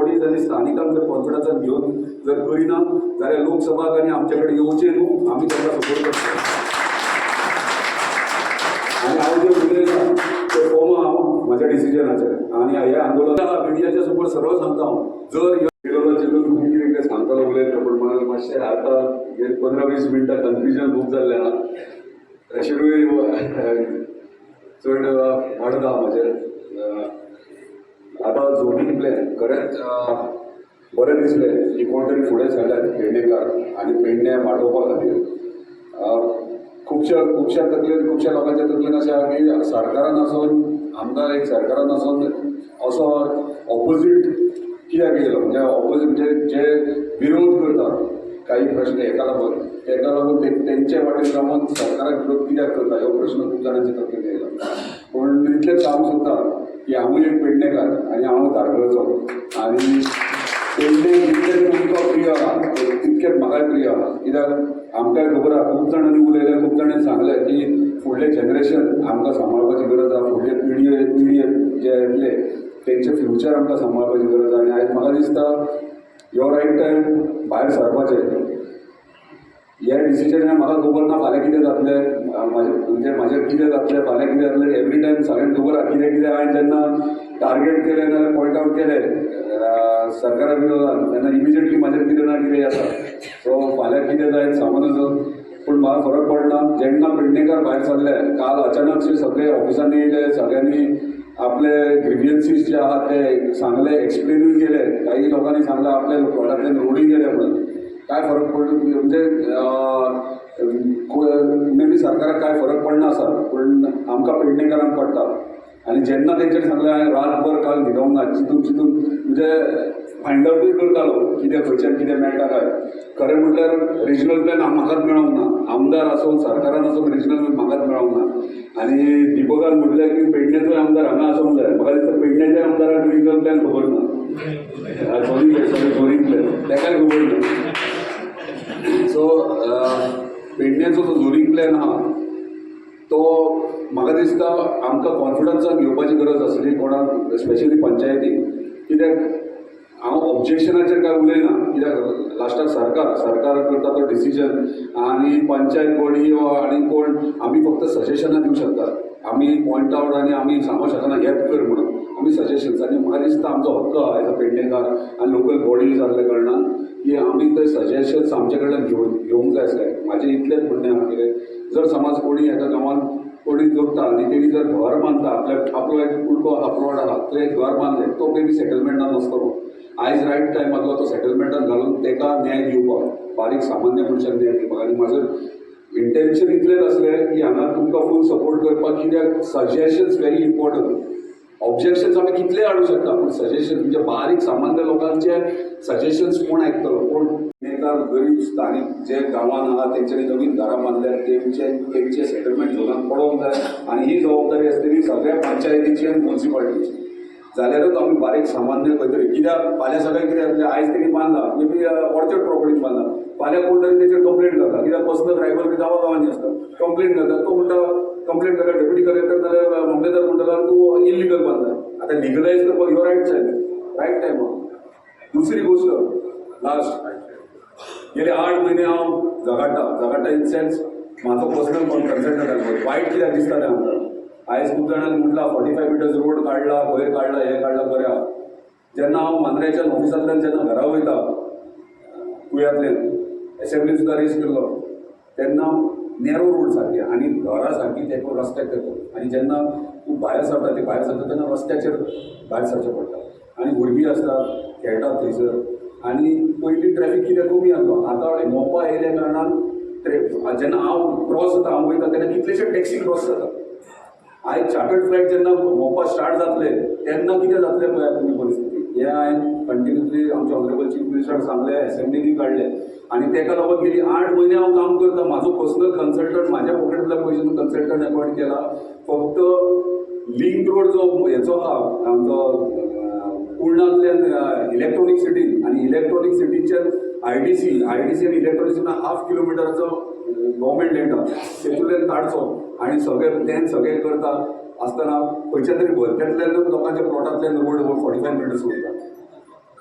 Bodies आनी स्थानिकांक जर कॉन्फिडन्सान घेवन जर करिना जाल्यार लोकसभाग आनी आमचे कडेन येवचें न्हू. आमी तांकां सपोर्ट करतले. आनी हांव जें उलयलां तें फॉर्म हांव म्हाज्या डिसिजनाचेर आनी हें आंदोलन मिडियाच्या समोर सरळ सांगता हांव. जर खूब कितें कितें सांगतालो, उलयता, पूण म्हाका मातशें आतां हे 15-20 मिनटां कन्फ्युजन खूब जाल्लें आहा. प्रेशरूय चड वाडत आहा म्हाजेर. आतां झोनींग प्लॅन खरेंच बरें दिसलें की कोण तरी फुडें सरल्यात पेडणेकार आनी पेडणे वाटोवपा खातीर. खुबश्या खुबश्या तकलेन, खुबश्या लोकांच्या तकलेन अशें आहा की सरकारान आसून, आमदार एक सरकारान आसून असो ऑपोजीट कित्याक येयलो, म्हणजे ऑपोजीट म्हणजे जे विरोध करता काही प्रश्न हेका लागून, तेका लागून ते तेंचे वाटेन रावन सरकाराक विरोध कित्याक करता, हो प्रश्न खूब जाणांच्या तकलेन येयला. पूण इतलेंच सांगूंक सोदता की हांवूय एक पेडणेकार आनी हांव धारगळचो आनी पेडणे जितलें तुमकां प्रिय आहा तितकेंच म्हाकाय प्रिय आहा. कित्याक आमकांय खबर आहा, खूब जाणांनी उलयलें, खूब जाणांनी सांगलें की फुडलें जनरेशन आमकां सांबाळपाची गरज आहा, फुडले पिळये पिळये जे येतले तेंचें फ्युचर आमकां सांबाळपाची गरज आहा. आनी आयज म्हाका दिसता हो रायट टायम भायर सरपाचें. हे डिसिजन म्हाका खबर ना फाल्यां कितें जातलें म्हाजें, म्हणजे म्हाजें कितें जातलें, फाल्यां कितें जातलें. एवरी टायम सगळ्यांक खबर आहा कितें कितें. हांवें जेन्ना टार्गेट केलें नाल्यार पॉयंट आवट केलें सरकारा विरोधात, तेन्ना इमिजिएटली म्हाजेर कितें ना कितें येता. सो फाल्यां कितें जायत सांगू नजो, पूण म्हाका फरक पडना. जेन्ना पेडणेकार भायर सरले काल, अचानकशे सगळे ऑफिसांनी येयले, सगळ्यांनी आपले ग्रिवियन्सीस जे आहात ते सांगले, एक्सप्लेनूय केले. काही लोकांनी सांगलें आपल्या प्लॉटांतल्यान रोडी गेले म्हणून. काय फरक पडलो? म्हणजे मे बी सरकाराक काय फरक पडना आसा, पूण आमकां पेडणेकारांक पडटा. आनी जेन्ना तेंच्यांनी सांगलें, हांवें रातभर काल न्हिदोंक ना. चिंतून चिंतून, म्हणजे फायंड आवटूय करतालो कितें, खंयच्यान कितें मेळटा काय. खरें म्हटल्यार रिजनल प्लॅन म्हाकाच मेळोंक ना. आमदार आसून, सरकारान आसून रिजनल प्लॅन म्हाकाच मेळोंक ना. आनी दिपकान म्हटलें की पेडण्याचोय आमदार हांगा आसूंक जाय. म्हाका दिसता पेडण्याच्या आमदाराक रिजनल प्लॅन खबर ना, सॉरी सॉरी, झोनींग प्लॅन तेकाय खबर ना. सो पेडण्याचो जो झोनींग प्लॅन आहा तो म्हाका दिसता आमकां कॉन्फिडन्सान घेवपाची गरज आसली कोणाक, स्पेशली पंचायतीक. कित्याक हांव ऑब्जेक्शनाचेर काय उलयना, कित्याक लास्टाक सरकार सरकार करता तो डिसिजन आनी पंचायत बॉडी वा आनी कोण, आमी फक्त सजेशनां दिवं शकतात. आमी पॉयंट आवट आनी आमी सांगूंक शकना हेच कर म्हणून. आमी सजेशन्स, आनी म्हाका दिसता आमचो हक्क आहा एज अ पेडणेकार आनी लोकल बॉडी जाल्ल्या कारणान की आमी ते सजेशन्स आमचे कडल्यान घेवन घेवंक जाय आसले. म्हाजें इतलेंच म्हणणें आहा, कितें जर समज कोणी एका गांवांत कोणी जोडटा आनी तेणी जर घर बांदता, आपल्या आपलो एक कुडको आहा, प्लॉट आहा, तो एक घर बांदलें, तो मे बी सेटलमेंटान नासतलो. आयज रायट टायम आसलो तो सेटलमेंटान घालून तेका न्याय दिवपाक, बारीक सामान्य मनशाक न्याय दिवपाक. आनी म्हाजो इंटेन्शन इतलेंच आसलें की हांगा तुमकां फूल सपोर्ट करपाक, कित्याक सजेशन्स व्हेरी इम्पॉर्टंट. ऑब्जेक्शन्स आमी कितले हाडूं शकता, पूण सजेशन म्हणजे बारीक सामान्य लोकांचे सजेशन्स कोण आयकतलो? कोण पेडणेकार गरीब स्थानीक जे गांवान आहा, तेंच्यांनी नवीन घरां बांदल्यात, तेंचे तेंचे सेटलमेंट झोनान पडोवंक जाय. आनी ही जबाबदारी आसतली सगळ्या पंचायतीची आनी मुन्सिपालिटीची, जाल्यारूच आमी बारीक सामान्य खंय तरी. कित्याक फाल्यां सकाळीं कितें जातलें? आयज तेणी बांदला, मे बी ऑर्चर्ड प्रॉपर्टीन बांदला, फाल्यां कोण तरी तेचेर कंप्लेंट करता. कित्याक पर्सनल रायवल बी गांवा गांवांनी आसता. कंप्लेंट करता, तो म्हणटा, कंप्लेंट करता डेप्युटी कलेक्टर नाल्यार मामलेदार म्हणटलो, तूं इलिगल बांदला. आतां लिगलायज करपाक ह्यो रायट टायम, रायट टायम. दुसरी गोष्ट लास्ट, गेले 8 म्हयने हांव झगडटा, झगडटा इन सेन्स म्हाजो पर्सनल कन्सल्टंट. वायट कित्याक दिसता तें आमकां. आयज खूब जाणांनी म्हटलां 45 मिटर्स रोड काडला, खंय काडला, हें काडला, बरें आहा. जेन्ना हांव मांद्रेच्यान ऑफिसांतल्यान जेन्ना घरा वयता कुयांतल्यान, एसेंब्लीन सुद्दां रेस केल्लो तेन्ना, नॅरो रोड सारके आनी घरां सारकी ते रस्त्याक तेंकून. आनी जेन्ना तूं भायर सरता, ते भायर सरता तेन्ना रस्त्याचेर भायर सरचें पडटा आनी भुरगीं आसतात, खेळटात थंयसर. आनी पयलीं ट्रॅफीक कितें कमी आसलो, आतां मोपा येयल्या कारणान जेन्ना हांव क्रॉस जाता, हांव वयता तेन्ना कितलेशे टॅक्सी क्रॉस जाता. आयज चार्टर्ड फ्लायट जेन्ना मोपा स्टार्ट जातले तेन्ना कितें जातलें पळयात तुमी परिस्थिती. हें हांवें कंटिन्युअसली आमच्या ऑनरेबल चीफ मिनिस्टर सांगलें, एसेंब्लीनी काडलें आनी तेका लागून गेली 8 म्हयने हांव काम करता. म्हाजो पर्सनल कन्सल्टंट, म्हाज्या पॉकेटांतल्या पयशान कन्सल्टंट अपॉयंट केला. फक्त लिंक रोड जो हेचो आहा आमचो कुर्णांतल्यान इलेक्ट्रॉनीक सिटीन आनी इलेक्ट्रॉनीक सिटीच्यान आयडीसी, आयडीसी आनी इलेक्ट्रॉनीक सिटी हाफ किलोमिटराचो गव्हर्मेंट लँड आहा, तेतूंतल्यान काडचो. आनी सगळे प्लॅन सगळे करता आसतना खंयच्या तरी भरत्यांतल्यान लोकांच्या प्लॉटांतल्यान रोड 45 मिटर्स वयता.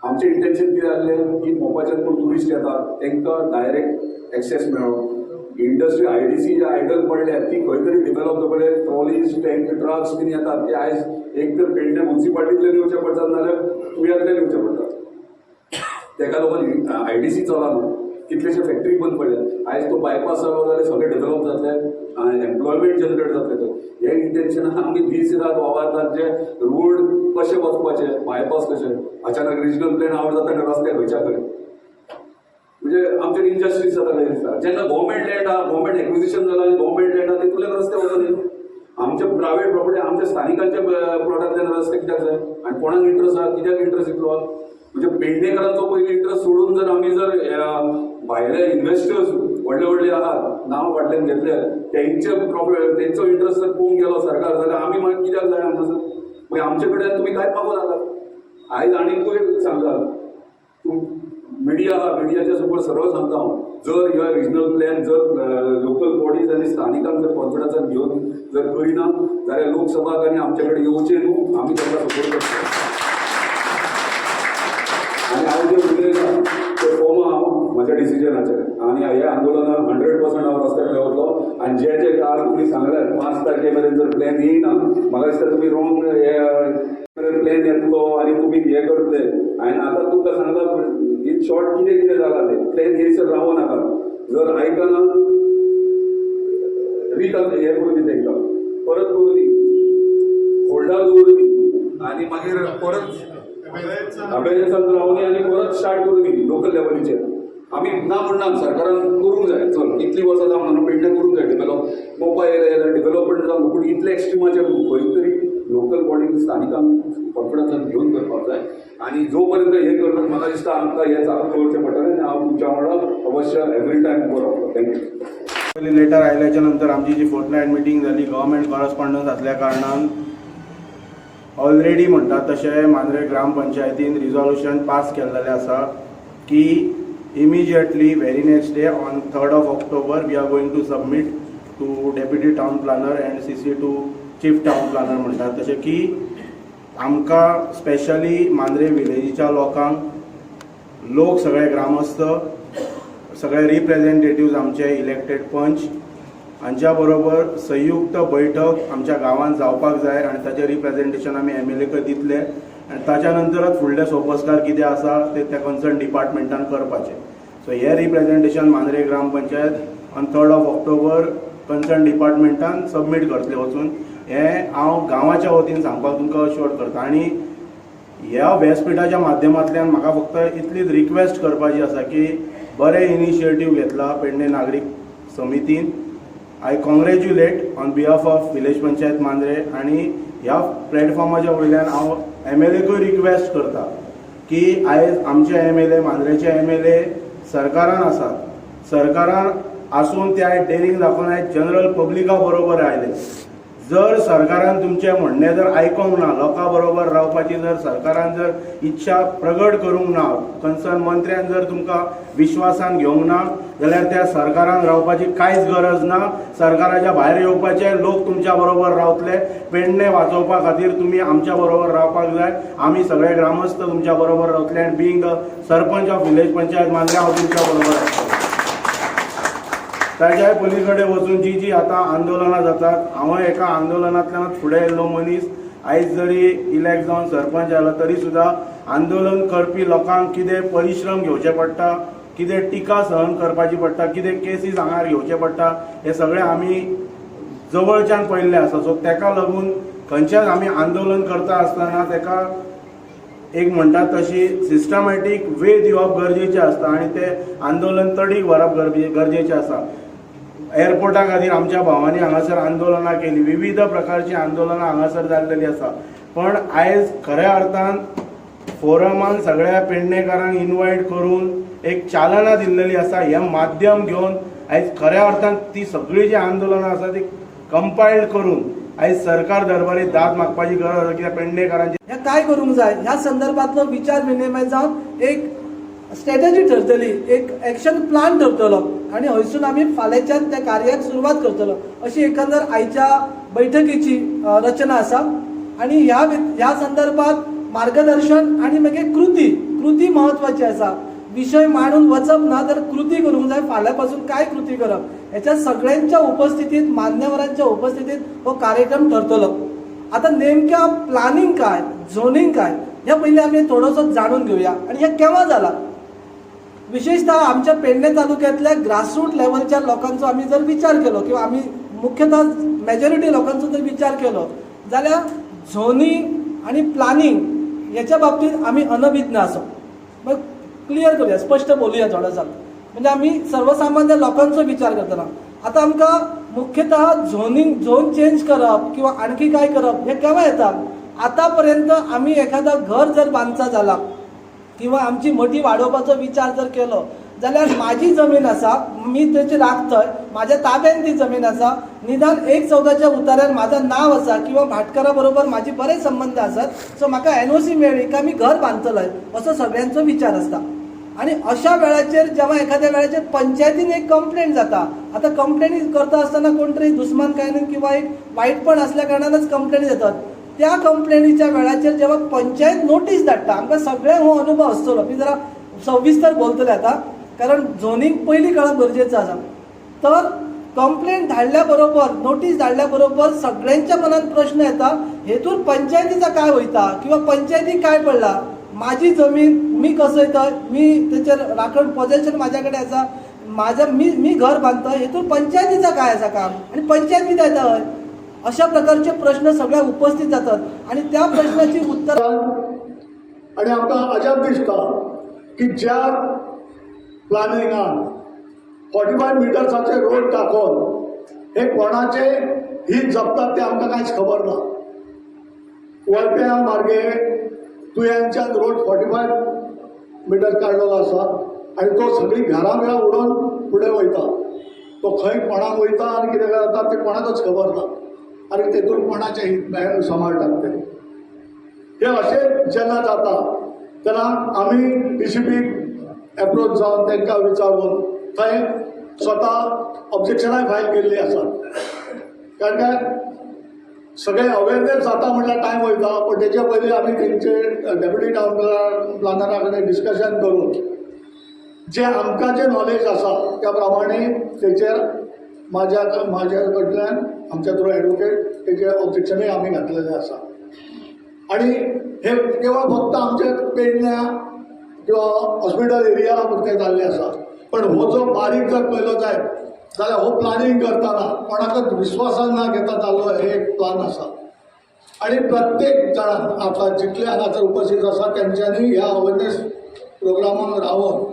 आमचें इंटेन्शन कितें आसलें की मोपाच्यान कोण ट्युरिस्ट येतात तांकां डायरेक्ट एक्सेस मेळो. इंडस्ट्री आयडीसी जे आयडल पडल्या ती खंय तरी डेव्हलप जावपा. ट्रॉलीज, टँक, ट्रक्स बीन येतात ते आयज एक तर पेडणे मुन्सिपाल्टींतल्यान येवचे पडटात, नाजाल्यार तुयांतल्यान येवचे पडटात. तेका लागून आयडीसी चला न्हू. कितलेशे फॅक्टरी बंद पडल्या. आयज तो बायपास जालो जाल्यार सगळें डेव्हलप जातलें आनी एम्प्लॉयमेंट जनरेट जातलें. तर हे इंटेन्शनान आमी दीस रात वावरतात, जे रोड कशे वचपाचे, बायपास कशे. अचानक रिजनल प्लॅन आवट जाता आनी रस्ते खंयच्या खंय. म्हणजे आमचेर इनजस्टीस जाता कशें दिसता. जेन्ना गव्हर्मेंट लँड आहा, गव्हर्मेंट एक्विजिशन जालां आनी गव्हर्मेंट लँड आहा, तितूंतल्यान रस्ते वचना न्ही. आमचे प्रायवेट प्रॉपर्टी, आमच्या स्थानिकांच्या प्लॉटांतल्यान रस्ते कित्याक जाय आनी कोणाक इंट्रस्ट आहा, कित्याक इंट्रस्ट इतलो आहा? म्हणजे पेडणेकरांचो पयलीं इंट्रस्ट सोडून जर आमी जर भायले इन्व्हेस्टर्स व्हडले व्हडले आहात, नांव फाटल्यान घेतले, तेंचे प्रॉब्लेम, तेंचो इंट्रस्ट जर पळोवंक गेलो सरकार जाल्यार आमी मागीर कित्याक जाय हांगासर? मागीर आमचे कडेन तुमी कांयच मागूं नाकात. आयज आनीकूय एक सांगता, तूं मिडिया आहा, मिडियाच्या समोर सरळ सांगता हांव, जर ह्या रिजनल प्लॅन जर लोकल बॉडीज आनी स्थानिकांक जर कॉन्फिडन्सान घेवन जर करिना जाल्यार लोकसभाक आनी आमचे कडेन येवचें न्हू. आमी तांकां सपोर्ट करतले. आनी हांव जें उलयलां ते फॉर्म हांव म्हज्या डिसिजनाचेर आनी हे आंदोलनाक 100% हांव रस्त्यार देंवतलो. आनी जे जे काल तुमी सांगले, 5 तारखे मेरेन जर प्लॅन येयना, म्हाका दिसता तुमी रोंग हे प्लॅन येतलो आनी तुमी हे करतले. आनी आतां तुमकां सांगला इन शॉर्ट कितें कितें जालां तें. प्लॅन येयसर रावो नाका. जर आयकना, रीत हे करूं दी तांकां, परत करूं दी, होल्डार दवरूं दी आनी मागीर परत अबेजन्सान रावनी आनी परत स्टार्ट करूं दी लोकल लेवलीचेर. आमी ना म्हणना, सरकारान करूंक जाय. चल, इतलीं वर्सां जावं म्हणून पेडणे करूंक जाय डेव्हलप, मोपा येयलें जाल्यार डेव्हलपमेंट जावं, पूण इतलें एक्स्ट्रिमाचेर न्हू. खंय तरी लोकल बॉडीक, स्थानिकांक कॉन्फिडन्सान घेवन करपाक जाय. आनी जो पर्यंत हें करतात, म्हाका दिसता आमकां हें चालू दवरचें पडटलें आनी हांव तुमच्या वांगडा अवश्य एवरी टायम उबो रावतलो. Thank you. पयली लेटर आयल्याच्या नंतर आमची जी फोर्टनायट मिटींग जाली, गव्हर्मेंट कॉरस्पॉन्डन्स आसल्या कारणान ऑलरेडी म्हणटात तशें मांद्रे ग्रामपंचायतीन रिजोल्युशन पास केल्लेलें आसा की immediately, very next day, on 3rd of October, we are going to submit to deputy town planner and CC to chief town planner म्हणटात तशें की आमकां स्पेशली मांद्रे विलेजीच्या लोकांक, लोक सगळे ग्रामस्थ, सगळे रिप्रेझेंटेटिव्ज, आमचे इलेक्टेड पंच हांच्या बरोबर संयुक्त बैठक आमच्या गांवांत जावपाक जाय आनी ताचें रिप्रेझेंटेशन आमी एमएलए दितले आनी ताच्या नंतरच फुडले सोपस्कार कितें आसा ते त्या कन्सर्न डिपार्टमेंटान करपाचे. सो हे representation Mandrem gram panchayat on 3rd of October concern डिपार्टमेंटान submit करतले वचून, हें हांव गांवाच्या वतीन सांगपाक तुमकां अश्योर करता. आनी ह्या व्यासपिठाच्या माध्यमांतल्यान म्हाका फक्त इतलीच रिक्वेस्ट करपाची आसा की बरें इनिशिएटीव घेतला पेडणे नागरीक समितीन. I congratulate on behalf of village panchayat Mandrem. आनी ह्या प्लॅटफॉर्माच्या वयल्यान हांव एमएलएकूय रिक्वेस्ट करता की आयज आमचे एमएलए, मांद्रेचे एमएलए सरकारान आसात. सरकारान आसून ते आयज डेरिंग दाखोवन आयज जनरल पब्लिका बरोबर आयले. जर सरकारान तुमचें म्हणणें जर आयकोंक ना, लोकां बरोबर रावपाची जर सरकारान जर इच्छा प्रगट करूंक ना, कन्सर्न मंत्र्यान जर तुमकां विश्वासान घेवंक ना जाल्यार त्या सरकारान रावपाची कांयच गरज ना. सरकाराच्या भायर येवपाचे. लोक तुमच्या बरोबर रावतले. पेडणे वाचोवपा खातीर तुमी आमच्या बरोबर रावपाक जाय. आमी सगळे ग्रामस्थ तुमच्या बरोबर रावतले आनी being the sarpanch of village panchayat Mandrem, हांव तुमच्या बरोबर आसतलो. ताज्या पलीकडे वचून जी जी आतां आंदोलनां जातात, हांव एका आंदोलनांतल्यानच फुडें येयल्लो मनीस. आयज जरी इलेक्ट जावन सरपंच जालो तरी सुद्दां आंदोलन करपी लोकांक कितें परिश्रम घेवचे पडटा, कितें टिका सहन करपाची पडटा, कितें केसीस आंगार घेवचे पडटा, हे सगळें आमी जवळच्यान पळयल्लें आसा. सो तेका लागून खंयच्याच आमी आंदोलन करता आसतना तेका एक म्हणटात तशी सिस्टमॅटीक वे दिवप गरजेचें आसता आनी ते आंदोलन तडीक व्हरप गरजेचें आसा. एअरपोर्टा खातीर आमच्या भावांनी हांगासर आंदोलनां केली. विविध प्रकारची आंदोलनां हांगासर जाल्लेली आसा. पण आयज खऱ्या अर्थान फोरमान सगळ्या पेडणेकारांक इनवायट करून एक चालना दिल्लेली आसा. हें माध्यम घेवन आयज खऱ्या अर्थान ती सगळीं जी आंदोलनां आसा ती कंपायल्ड करून आयज सरकार दरबारी दाद मागपाची गरज आसा, कित्याक पेडणेकारांची हें काय करूंक जाय ह्या संदर्भातलो विचार विनिमय जावन एक स्ट्रेटजी ठरतली, एक एक्शन प्लान ठरतलो आनी हयसून आमी फाल्यांच्यान त्या कार्याक सुरवात करतलो, अशी एकंदर आयच्या बैठकीची रचना आसा. आनी ह्या संदर्भात मार्गदर्शन आनी मागीर कृती. कृती म्हत्वाची आसा. विशय मांडून वचप ना तर कृती करूंक जाय. फाल्यां पासून काय कृती करप हेच्या सगळ्यांच्या उपस्थितीत, मान्यवरांच्या उपस्थितीत हो कार्यक्रम ठरतलो. आता नेमक्या प्लानिंग काय, झोनिंग काय, ह्या पयलीं आमी थोडोसो जाणून घेवया आनी हें केव्हा जाला. विशेषतः आमच्या पेडणे तालुक्यातल्या ग्रासरूट लेवलच्या लोकांचो आमी जर विचार केलो किंवा आमी मुख्यतः मेजॉरिटी लोकांचो जर विचार केलो जाल्यार झोनिंग आनी प्लानिंग हेच्या बाबतीत आमी अनभिज्ञ आसा. मग क्लियर करूया, स्पश्ट बोलूया थोडोसो. म्हणजे आमी सर्वसामान्य लोकांचो विचार करतना आता आमकां मुख्यतः झोनिंग, झोन चेंज करप किंवा आणखी काय करप हे केव्हा येता. आतापर्यंत आमी एखादा घर जर बांदचा जाला किंवा आमची मठी वाडोवपाचो विचार जर केलो जाल्यार माझी जमीन आसा, मी तेची राखतय, माझ्या ताब्यान ती जमीन आसा, निदान 1/14च्या उतार्यार माझं नाव आसा किंवा भाटकारा बरोबर माझे बरे संबंध आसात, सो म्हाका एनओसी मेळ्ळी काय मी घर बांदतलय असो सगळ्यांचो विचार आसता. आणि अशा वेळाचेर जेव्हा एखाद्या वेळाचेर पंचायतीन एक कंप्लेंट जाता, आता कंप्लेनी करता आसतना कोण तरी दुस्मानकायेन किंवा एक वायटपण असल्या कारणानच कंप्लेनी येतात. त्या कंप्लेनीच्या वेळाचेर जेव्हा पंचायत नोटीस धाडटा, आमकां सगळ्यांक हो अनुभव आसतलो. मी जरा सविस्तर बोलतले आतां कारण झोनींग पयलीं कळप गरजेचं आसा. तर कंप्लेंट धाडल्या बरोबर, नोटीस धाडल्या बरोबर सगळ्यांच्या मनात प्रश्न येता, हेतून पंचायतीचा काय वयता किंवा पंचायतीक काय पडला. माझी जमीन मी कसयतय, मी तेचेर राखण पोजेशन माझ्या कडेन आसा, माझ्या मी मी घर बांदतय, हेतून पंचायतीचा काय आसा काम आणि पंचायत कितें येता हय, अशा प्रकारचे प्रश्न सगळ्या उपस्थित जातात आणि त्या प्रश्नाची उत्तर आणि आमकां अजाप दिसता की ज्या प्लानिंगान 45 मिटर्साचे रोड टाकोवन हे कोणाचे हित जपतात ते आमकां कांयच खबर ना. वळप्या मार्गे तुयांच्यान रोड 45 मिटर काडलेलो आसा आनी तो सगळीं घरां बिरां उडोवन फुडें वयता. तो खंय कोणाक वयता आनी कितें जाता तें कोणाकच खबर ना आनी तेतून कोणाचें हित सांबाळटात ते. हे अशें जेन्ना जाता तेन्ना आमी डी सी पीक एप्रोच जावन तांकां विचारून थंय स्वता ऑब्जेक्शनाय फायल केल्ली आसात. कारण काय सगळे अवेरनेस जाता म्हटल्यार टायम वयता, पूण तेच्या पयलीं आमी तेंचे डेप्युटी टावन प्लानरा कडेन डिस्कशन करून जे आमकां जें नॉलेज आसा त्या प्रमाणे तेचेर म्हाज्या कडल्यान आमच्या थ्रू एडवोकेट तेजे ऑब्जेक्शनूय आमी घातलेलें आसा. आणि हे केवळ फक्त आमच्या पेडण्या किंवा हॉस्पिटल एरिया पुरतें जाल्लें आसा, पण हो जो बारीक जर पळयलो जायत जाल्यार हो प्लानींग करतना कोणाकच विस्वासान ना घेता जाल्लो हे एक प्लान आसा. आणि प्रत्येक जाणान आतां जितले हांगासर उपस्थित आसा तेंच्यांनी ह्या अवेरनेस प्रोग्रामाक रावन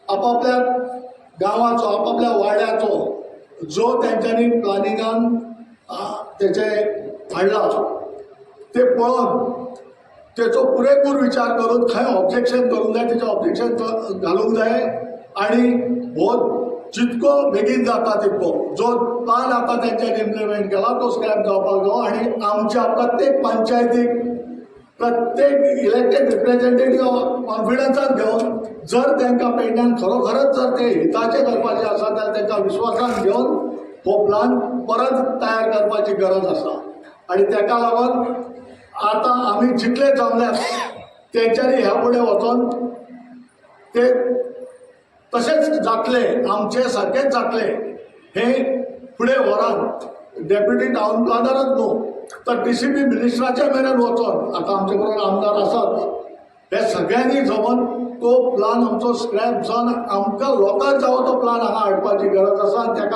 आपापल्या गांवाचो, आपापल्या वाड्याचो जो तेंच्यांनी प्लानिंगान तेचे हाडला ते पळोवन तेचो पुरेपूर विचार करून खंय ऑब्जेक्शन करूंक जाय तेचें ऑब्जेक्शन घालूंक जाय. आनी हो जितको बेगीन जाता तितको जो प्लान आतां तेंच्यांनी इम्प्लिमेंट केला तो स्क्रॅप जावपाक जायो. आनी आमच्या प्रत्येक पंचायतीक प्रत्येक इलेक्टेड रिप्रेझेंटेटिव्ह कॉन्फिडन्सान घेवन जर तांकां पेडण्यान खरोखरच जर ते हिताचें करपाचें आसा जाल्यार तांकां विश्वासान घेवन हो प्लान परत तयार करपाची गरज आसा. आनी ताका लागून आतां आमी जितले जमल्यात तेंच्यांनी ह्या फुडें वचोन ते तशेंच जातले, आमचे सारकेंच जातले हे फुडें व्हरात. डेप्युटी टावन प्लानरच न्हू तर डी सी पी मिनिस्टराच्या मेरेन वचोन आतां आमचे बरोबर आमदार आसात, हे सगळ्यांनी जमोन तो प्लान आमचो स्क्रॅप जावन आमकां लोकांक जावो तो प्लान हांगा हाडपाची गरज आसा आनी ताका